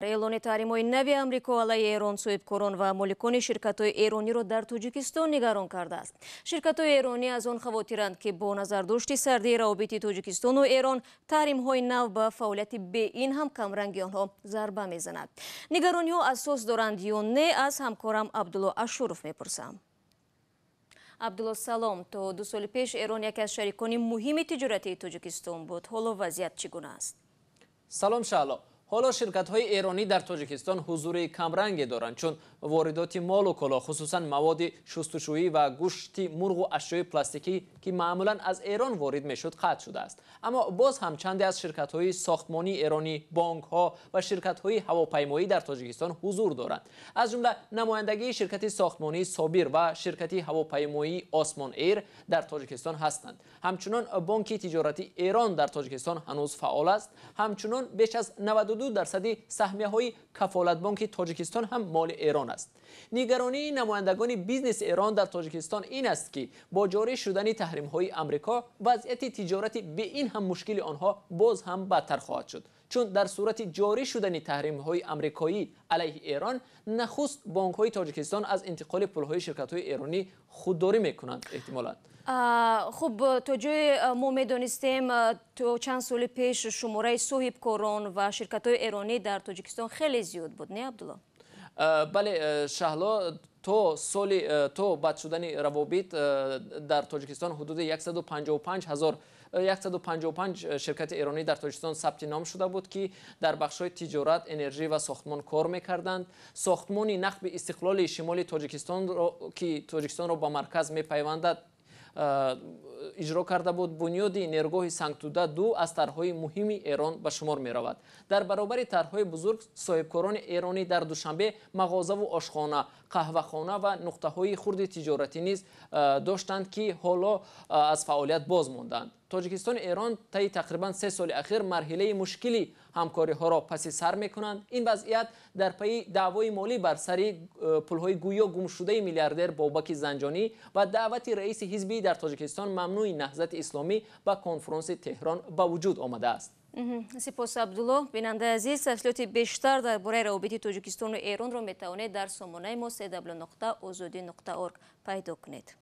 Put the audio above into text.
Эълони таҳримҳои нави Амрико алайҳи Эрон соҳибкорон ва моликони ширкатҳои эрониро дар Тоҷикистон нигарон кардааст. Ширкатҳои эронӣ аз он хавотиранд, ки бо назардошти сардии равобити Тоҷикистону Эрон, таҳримҳои нав ба фаъолияти беин ҳам камранги онҳо зарба мезанад. Нигарониҳо асос доранд ё не, аз ҳамкорам Абдулло Ашуров мепурсам. Абдулло, салом. То 2 соли пеш Эрон яке аз шарикони муҳими тиҷоратии Тоҷикистон буд. Ҳоло вазъият чӣ гуна аст? Салом, Шаҳло. Ҳоло ширкатҳои эронӣ дар Тоҷикистон ҳузури камранге доранд, чун воридоти молу коло, хусусан маводи шустушӯӣ ва гӯшти мурғу ашёи пластикӣ, ки маъмулан аз Эрон ворид мешуд, қатъ шудааст. Аммо боз ҳам чанде аз ширкатҳои сохтмонии эронӣ, бонкҳо ва ширкатҳои ҳавопаймоӣ дар Тоҷикистон ҳузур доранд. Аз ҷумла намояндагии ширкати сохтмонии Собир ва ширкати ҳавопаймоии Осмон Эйр дар Тоҷикистон ҳастанд. Ҳамчунон бонки тиҷоратии Эрон дар Тоҷикистон ҳанӯз фаъол аст. Ҳамчунон беш аз 92% саҳмияҳои Кафолатбонки Тоҷикистон ҳам моли Эрон аст. Нигаронии намояндагони бизнеси Эрон дар Тоҷикистон ин аст, ки бо ҷорӣ шудани таҳримҳои Амрико вазъияти тиҷорати беин ҳам мушкили онҳо боз ҳам бадтар хоҳад шуд, чун дар сурати ҷорӣ шудани таҳримҳои амрикоӣ алайҳи Эрон, нахуст бонкҳои Тоҷикистон аз интиқоли пулҳои ширкатҳои эронӣ худдорӣ мекунанд, эҳтимолан. Хуб, то ҷое мо медонистем, то чанд соли пеш шумораи соҳибкорон ва ширкатҳои эронӣ дар Тоҷикистон хеле зиёд буд, не, Абдулло? Бале, Шаҳло, то соли то бад шудани равобит дар Тоҷикистон ҳудуди 155 ҳазор 155 ширкати эронӣ дар Тоҷикистон сабти ном шуда буд, ки дар бахшҳои тиҷорат, энержӣ ва сохтмон кор мекарданд. Сохтмони нақби Истиқлоли шимоли Тоҷикистонро, ки Тоҷикистонро ба марказ мепайвандад, иҷро карда буд. Бунёди нерӯгоҳи Сангтуда 2 аз тарҳҳои муҳими Эрон ба шумор меравад. Дар баробари тарҳҳои бузург, соҳибкорони эронӣ дар Душанбе мағозаву ошхона, қаҳвахона ва нуқтаҳои хурди тиҷоратӣ низ доштанд, ки ҳоло аз фаъолият боз монданд. Тоҷикистону Эрон таи тақрибан 3 соли ахир марҳилаи мушкили ҳамкориҳоро паси сар мекунанд. Ин вазъият дар пайи даъвои молӣ бар сари пулҳои гӯё гумшудаи миллиардер Бобаки Занҷонӣ ва даъвати раиси ҳизби дар Тоҷикистон мамнӯи Наҳзати Исломӣ ба конфронси Теҳрон ба вуҷуд омадааст. Сипос, Абдулло. Бинандаи азиз, тафсилоти бештар дар бораи равобити Тоҷикистону Эронро метавонед дар сомонаи мо cw.ozodi.org пайдо кунед.